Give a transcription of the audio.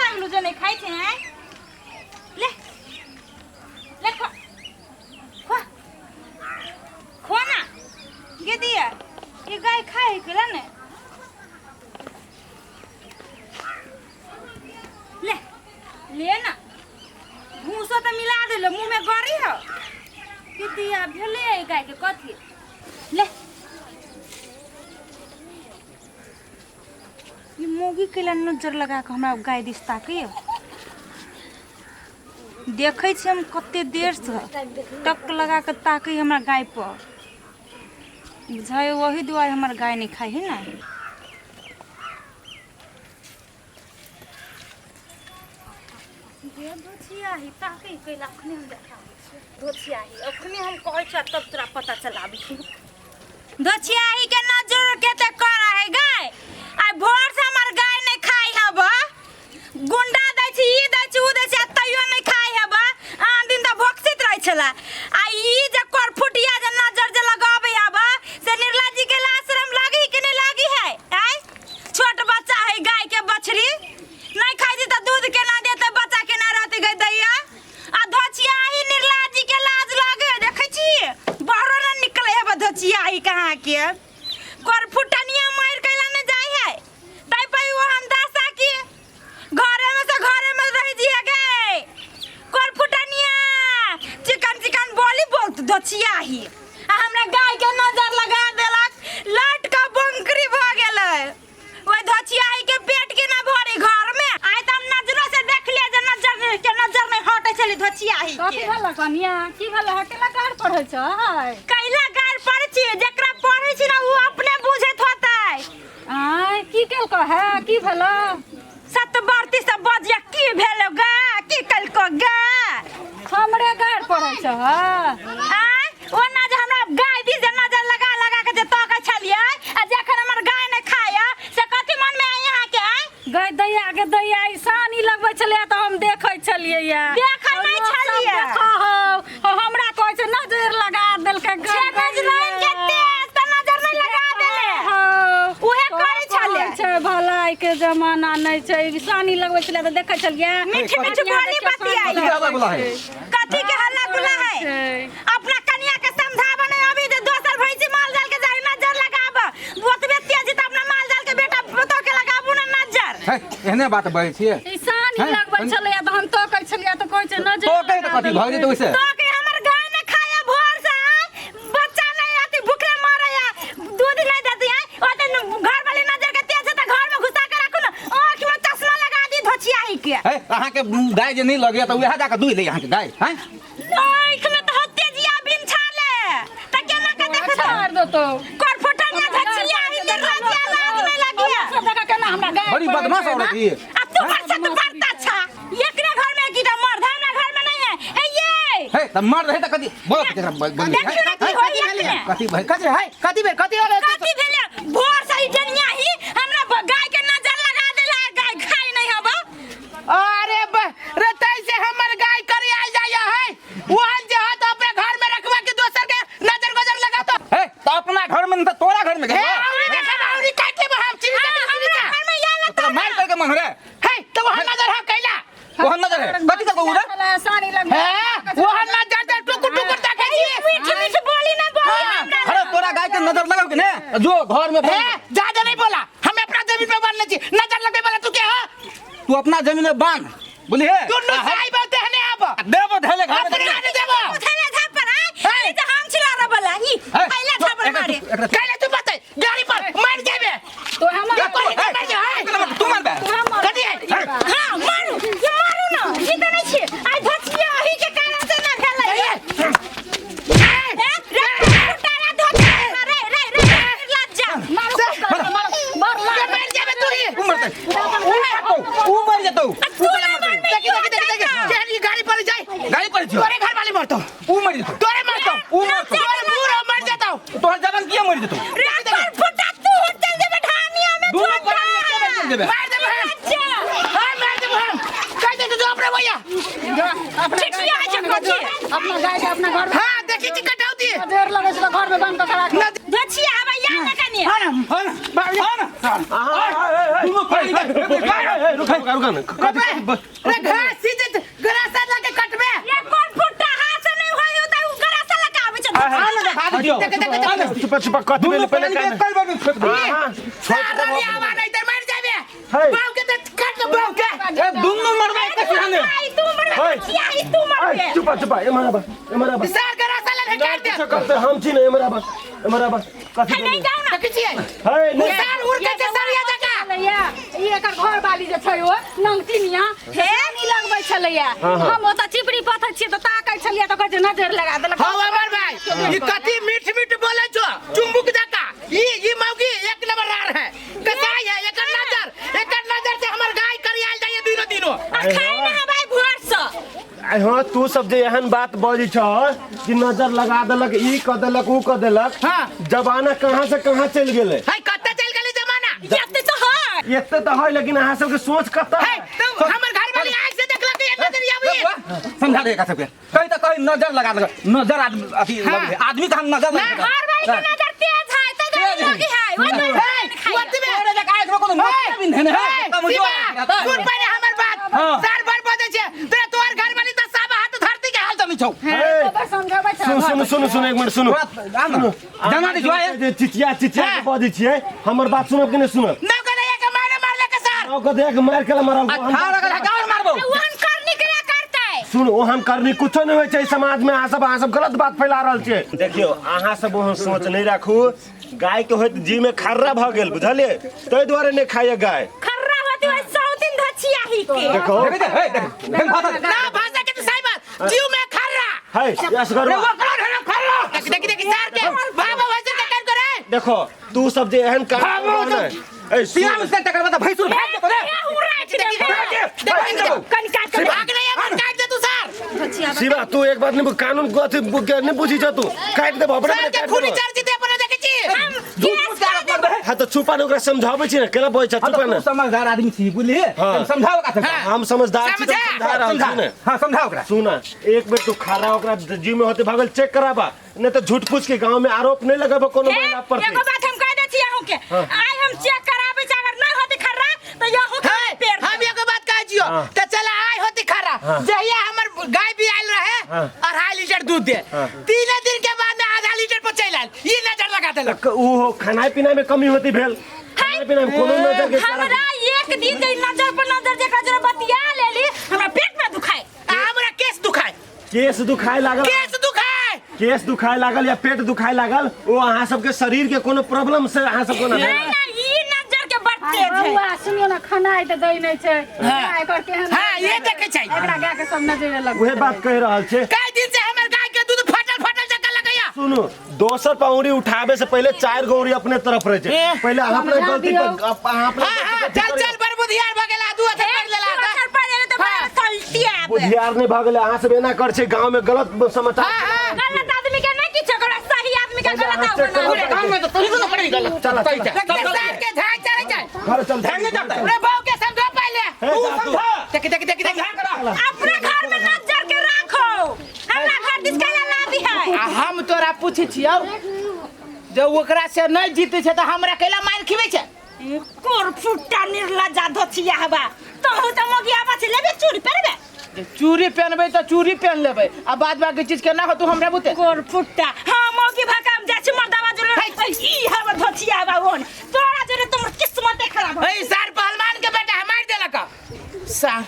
लागलो जे नहीं खाइ छै हैं ले ले खो खो खो ना गे दिया ये गाय खाए के ने ले ले ना भूसो तऽ मिला देलो मुँह में गरी हो कि दिया भेलै एहि गायके कथी ले ई मौगी कैला नजर लगा कऽ हमरा गाय दिस ताकैया देखै छी हम कते देरसँ टक लगा कऽ ताकै हमरा गाय पर बुझाइ ओही दुआरे हमर गाय नहि खाइ है ने गे धोछियाही ताकै कैला अखने हम देखाबै छियै धोछियाही अखने हम कहै छियै तब तोरा पता चलाबै छी धोछियाही के नजर के ते कर है गाय आ भोर से हमर गाय नहीं खाई हब गुंडा दै छी ई दै छी ऊ दै छी आ तैयो नहीं खाई हब आन दिन तऽ भोकसित रहै छला आ ई जे करफुटिया जे नजर जे लगाबै हब से निर्ला जी के आश्रम लागी कि नहीं लागी है आय छोट बच्चा है गाय के बछड़ी नहीं खाई छी तऽ दूध केना देतै बच्चा केना रहतै गै दैया आ धोचियाही निर्ला जी के लाज लागे देखै छी बाहरो न निकले है धोचियाही कहाँ के करफुटनिया मार कैला न जाय है तै पर ओहन दशा की घरे में से घरे में रह जिए गए करफुटनिया चिकन चिकन बोली बोलत धोचियाही आ हमरा गाय के नजर लगा देलक लट के बंकरी भ गेलै ओहि धोचियाही के पेट के ना भरी घर में आइ त हम नजरो से देख लिया जे नजर के नजर नहीं हटे छली धोचियाही कथी के भेल कनिया की भेल हटेला गाड़ पढ़ै छै कैला गार पढ़ै छी जेकरा पढ़ै छी ना उ अपने बुझैत होतै आय की केलको है की भेल सतबरती से बजिया की भेलो गा की कलको गा हमरे गाड़ पढ़ै छै आय ओना जे हमरा गाय दिस जे नजर लगा लगा के जे तकै छलियै आ जखन हमर गाय नहि खाया से कथी मन में आई अहाँके आय गै दैया के दैया ई सानी लगबै छलै तऽ हम देखै छलियै या देखै नहि छलियै। देखो हमरा कहै छै नजर लगा देलकै छे नजरैन के तेज तऽ नजर नहि लगा देले उहे करै छलै। छै भलाई के जमाना नहि छै ई सानी लगबै छलै तऽ देखै छलियै मीठ मीठ बोली बतियाई कथी हल्ला गुल्ला है कथी के हल्ला गुल्ला है अपना कनिया के समझाबे नहीं अभी जे दोसर भैंसी माल जाल के जाहि नजर लगाब ओतबे तेज त अपना माल जाल के बेटा पुतोह के लगाबू ना नजर है एहने बात बजै छियै ई सानी हैं? लगबै छलै तऽ हम तकै छलियै तऽ कहै छै नजर तो कहि तऽ कथी भऽ जेतै ओइसे तो के हमर गाय ने खाया भोर से आय बच्चा नहीं आती भूखे मरे या दूध नहीं देती है ओते घर वाली नजर के तेज है त घर में घुसा के रखू ना आंख में चश्मा लगा दी धोचियाही के है अहाँके गाय जे नहि लगैया तऽ उएह जाकऽ दुहि लै अहाँके गाय हैं आंख में तो तेजिया बिन छाले त केना के देखत मार देतौ कर फुटनिया धोचियाही के लाज लाज नहीं लगिया केना हमरा गाय बड़ी बदमाश औरत ई आ तू घर से तू बर्ता छा एकरे घर में की मर्द है हमरा घर में नहीं है ए ये हे तऽ मर्द है तऽ कथी बोल केकरा बोल देखियो ना की होई अखने कथी भइल कथी है कथी भेल कथी होलै कथी भेले भोर से ई डनिया ही हमरा गाय के नजर लगा देला गाय खाई नहीं हब अरे रे तैसे हमर गाय करी आयल जाय है वहन जे है तो अपने घर में रखवा के दोसर के नजर गुजर लगा तो हे तऽ अपना घर में तऽ तोरा घर में हे औरी देखा औरी काट लेब हम चिनी जा चिनी जा घर में या तोरा मार करके मन रे हे तो वहां नजर है कैला ओहन नजर है कथी करबो उधर सानी लगबै हे वहां नजर दे टुकुर टुकुर ताके छी मीठ मीठ बोली ना बोली हाँ। हमरा अरे तोरा गाय के नजर लगाओ कि ने जो घर में हे ज्यादा नहीं बोला हमें अपना जमीन पे बांधने छी नजर लगबे वाला तू के है तू अपना जमीन में बांध बोली हे दुन्नू साई बाते हने अब देबो धैले घर में अपने आने देबो थैला झापर आय ई त हम छिला रे बला ई हे, थैला झापर मारे एकरा कैला तू बते गाड़ी पर मार जेबे तो हमर मार जे है तू मारबे कथी है हां मारू ये मारू ना ई त नहीं छी आइ धचिया अही के कारण से ना भेलै ए रे तारा धचिया रे रे रे लज्जा मार के मार जेबे तू ही तू मरते ऊ मरतौ ऊ मर जेतौ तू ना मारबे देखी देखी देखी देखी चल ये गाड़ी पर जाए गाड़ी पर छो तोरे घर वाले मरतो ऊ मर जेतौ तोरे मरतो ऊ मरतौ तोरे बूढ़ो मर जातो तोहर जवान किया मर जेतौ रे पर फुटा तू चल जेबे ढानिया में दुनू प्राणी एके बेर मर जेबे मार देबे हम हां मार देबे हम कह दे तू अपने भैया छिटिया छै कथी अपना गाय के अपना घर में हां देखी छी कटौती नजर लगै छै तऽ घर में बांध कऽ राख धचिया आबै या ना कनी हां ना हाँ ना हाँ ना दुनू प्राणी के रुक रुक रुक रे घास सीधे गरासा लगे कटबे। ये कोन फुट्टा हाथ से नहीं होई होता उ गरासा लगावे छै। खा दियो। देख देख देख। चुप चुप कथी दुनू भेलै पहिले प्राणी के कान कई बार में फेंक दे। हां सारा रे आवा नहीं तर मर जाबे। है। बाऊ के त काट ले बाऊ के। ए दुनू मरबा एक सिरहाने। आई तू मरबे आई तू मरबे। चुप चुप एमहर आबा एमहर आबा। सार गरासा लगे काट दे। कुछो करते हम छी ने एमहर आबा एमहर आबा। कथी नहीं जाऊ ना। देखै छियै है नहीं सार उड़ के छै सरिया जका। छलैया ई एकर घर वाली जे छै ओ नंगटिनिया हे नी लगबै छलैया। हम ओतऽ चिपरी पथै छियै तऽ ताकै छलियै तऽ कहै छै नजर लगा देलक। हां अमर भाई ई कथी मीठ मीठ बोलै छो चुंबुक जका। ई मौगी एक नंबर रार है कसाई है। एकर नजर से हमर गाय करियाल जाइए दिनो दिनो। आ खाई ना भाई भोर से। आइ हाँ तू सब जे एहन बात बजै छ कि नजर लगा देलक ई क देलक ऊ क देलक। हाँ। जमाना कहाँ से कहाँ चलि गेलै। है कत्ते चलि गेलै जमाना। एते तो है एते तऽ है लेकिन अहाँ सबके सोच कतऽ है तो हमर घर वाली आँख से देखलक ये नजर आबी। समझा दे एकरा सबके। कहीं तऽ कहीं नजर लगा देलक नजर आदमी अथी लगे है। आदमी के हम नजर लगा घर वाली के नजर तेज है त तेज है। लगी है वो तो है ओतबे तोरे जका एकरो कोनो मतलब ही नहीं है। शिवा, सुन पहिले हमर बात। हाँ। सार भर बजै छै तोरा तोहर घर वाली त सब हाथ धरती के हाल जमी छौ। हे, समझाबै छै सुन सुन सुन सुन एक मिनट सुनू। जना दे जो जे चिचिया चिचिया के बजै छियै हमर बात सुनब कि नहि सुनब? नौ के एक मारे मारले के सार। नौ के देख मार के मारल। अठारह के और मारबो। ओहन करनी के करतै। सुन ओहन करनी कुछो नहि होइ छै समाज में। अहाँ सब गलत बात फैला रहल छियै। देखियौ अहाँ सब ओहन सोच नहि राखू। गाय के होइत जी में खर्रा भऽ गेल बुझलियै ताहि दुआरे नहि खाइए गाय। खर्रा होती है 100 दिन धचिया ही के। देखो देख हे देख देख भाषा ना भाषा के तो सही बात जीव में खर्रा है यस रे वो करा रे खर्रा। देख देख देख सार के बाबा वैसे के कर करे। देखो तू सब जे एहन काम बाबा करबह ने, ए पिया में से टकर बता भैंसुर भाग जेतो रे। कनी काट के भाग नहीं अपन काट दे तू सार। शिवा तू एक बात नहीं कानून को अथी नहीं बुझी छ तू काट दे अपने सार के खूनी चार्ज दे अपने देखै छी। झूठ के आरोप लग रहे। हां तो छुपा ने ओकरा समझाबै छी ने केना बजै छ हाँ छुपा तो ने। तू समझदार आदमी छी बुझलिए। हाँ। समझाओ का हम समझदार छी तो समझा रहल छी ने। हां समझाओ ओकरा। सुना एक बेर तू खड़ा ओकरा जी में होते भगल चेक कराबा नहीं तो झूठ पूछ के गांव में आरोप नहीं लगाबो कोनो महिला पर। एगो बात हम कह दै छी अहूँ के आइ हम चेक कराबै छी अगर नहीं होती खर्रा तो यहू के पेड़ हम एगो बात कहै छियो त चल आइ होती खरा। जहिया हमर गाय भी आयल रहे 2.5 लीटर दूध दे 3 दिन के बाद में आधा लीटर पर चलि आयल। ई नजर लगा देलक। ऊ हो खाना पीना में कमी होती भेल खाना पीना में कोनो नजर के हमरा एक दिन जे नजर पर नजर जेकरा जरा बतिया लेली हमरा पेट में दुखाए। आ हमरा केस दुखाए। केस दुखाए लागल। केस दुखाए केस दुखाए लागल या पेट दुखाए लागल ओ अहाँ सबके शरीर के कोनो प्रॉब्लम से अहाँ सबको ना नहीं ना ई नजर के बड़ तेज है। बौआ सुनियो ना खाना तऽ दै नहि छै। एकर केहन हां ये देखै छै एकरा गाय के सब नजर लगै। उहे बात कहि रहल छै। कई दिन से हमर गाय के दूध फाटल फाटल जका लगैया। सुनू दोसर पौड़ी उठाबे से पहले 4 गौरी अपने तरफ रहे छै। पहले अहाँ अपने गलती पर अहाँ अपने हां हां चल चल बड़ बुधियार भ गेला दू अथर पढ़ लेला अथर पढ़ लेला त बड़ा सल्टी आबे। बुधियार नहीं भऽ गेलै अहाँ सब एना कर छै गांव में गलत समाचार। हां गलत आदमी के नहीं किछो करो सही आदमी के गलत अहाँ चेक बना। करू। गांव में तो तोही तो पड़ी गलत। चल चल सार के झाय चले जाए घर चल ध्यान नहीं जाता रे बाऊ के समझो पहले। तू समझा देख देख देख देख अपने घर में नजर के राखो हमरा घर दिस कैला लादी है। आ हम तोरा पूछै छियौ जे ओकरा से नहीं जीते छै त हमरा कैला मार खिबै छै। कोर फुट्टा निर्लज्जा धोचिया हवा तोहू त मोगिया बच लेबे चूड़ी पहिरबे। चूड़ी पहनबै त चूड़ी पहन लेबै आ बाद बाकी चीज के ना हो तू हमरा बुते। कोर फुट्टा हां मोगी भाका हम जाइ छी मर्दावा जोरे ई हवा धोचिया हवा ओन तोरा जोरे तोर किस्मत खराब। ए सार पहलवान के बेटा मार देलक सार।